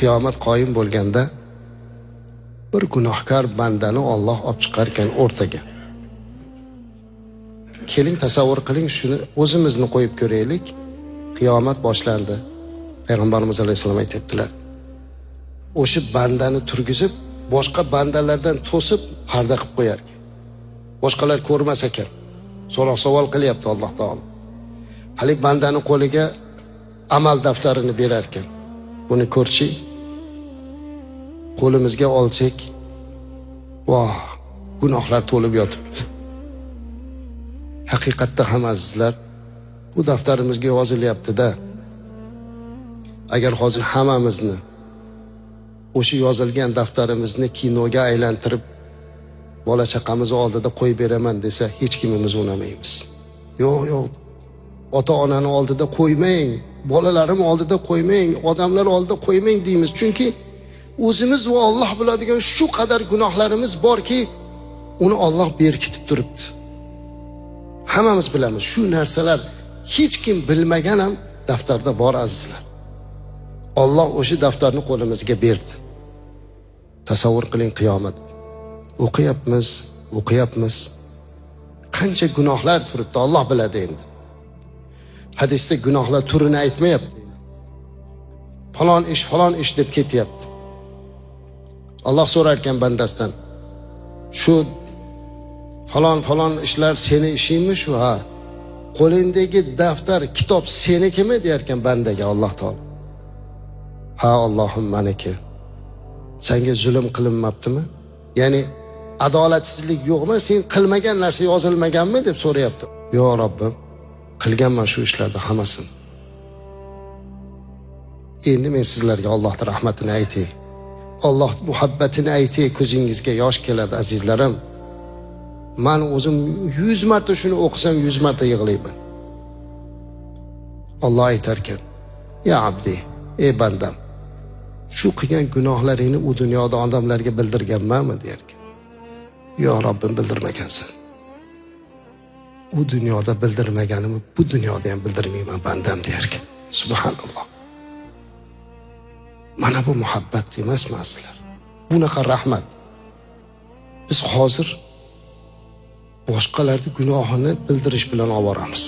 Qiyomat qoyim bo'lganda bir gunohkor bandani Alloh olib chiqarkan o'rtaga. Keling, tasavvur qiling, shuni o'zimizni qo'yib ko'raylik. Qiyomat boshlandi. Payg'ambarimiz alayhissalom aytibdilar. O'sha bandani turgizib, boshqa bandalardan to'sib parda qilib qo'yar ekan. Boshqalar ko'rmas ekan. So'roq savol qilyapti Alloh taolo. Hali bandani qo'liga amal daftarini berar ekan. Buni ko'rchi, qo'limizga olsak, voh, gunohlar to'lib yotibdi. Haqiqatda ham azizlar, bu daftarimizga yozilyapti-da. Agar hozir hammamizni o'sha yozilgan daftarimizni kinoga aylantirib bola chaqamiz oldida qo'yib beraman desa, hech kimimiz unamaymiz. Yo'q, yo'q. Ota-onani oldida qo'ymang, bolalarim oldida qo'ymang, odamlar oldida qo'ymang deymiz. Chunki o'zimiz va Alloh biladigan shu qadar gunohlarimiz borki, uni Alloh berkitib turibdi. Hammamiz bilamiz, shu narsalar hech kim bilmagan ham daftarda bor azizlar. Alloh o'sha daftarni qo'limizga berdi. Tasavvur qiling, qiyomat. O'qiyapmiz, o'qiyapmiz. Qancha gunohlar turibdi, Alloh biladi endi. Hadisda gunohlar turini aytmayapti. Falon ish, falon ish deb ketyapti. Alloh so'rar ekan bandasidan. Shu falon falon ishlar seni ishingmi shu, ha? Qo'lingdagi daftar, kitob senikimi deyar ekan bandaga Alloh taolo. Ha, Allohim, meniki. Senga zulm qilinmabdimi? Ya'ni adolatsizlik yo'qmi? Sen qilmagan narsa yozilmaganmi deb so'rayapti. Yo'q Robbim, qilganman shu ishlarni hammasini. Endi men sizlarga Allohning rahmatini aytay. Alloh muhabbatini aytay, ko'zingizga yosh keladi azizlarim. Men o'zim 100 marta shuni o'qisam 100 marta yig'layman. Alloh aytarkan: "Ya abdi, ey bandam, shu qilgan gunohlaringni u dunyoda odamlarga bildirganmanmi?" derkan. Yo Robbim, bildirmagansan. U dunyoda bildirmaganimni bu dunyoda ham bildirmayman bandam derkan. Subhanalloh. Mana bu muhabbat emasmi azizlar? Bunaqa rahmat. Biz hozir boshqalarning gunohini bildirish bilan oboramiz.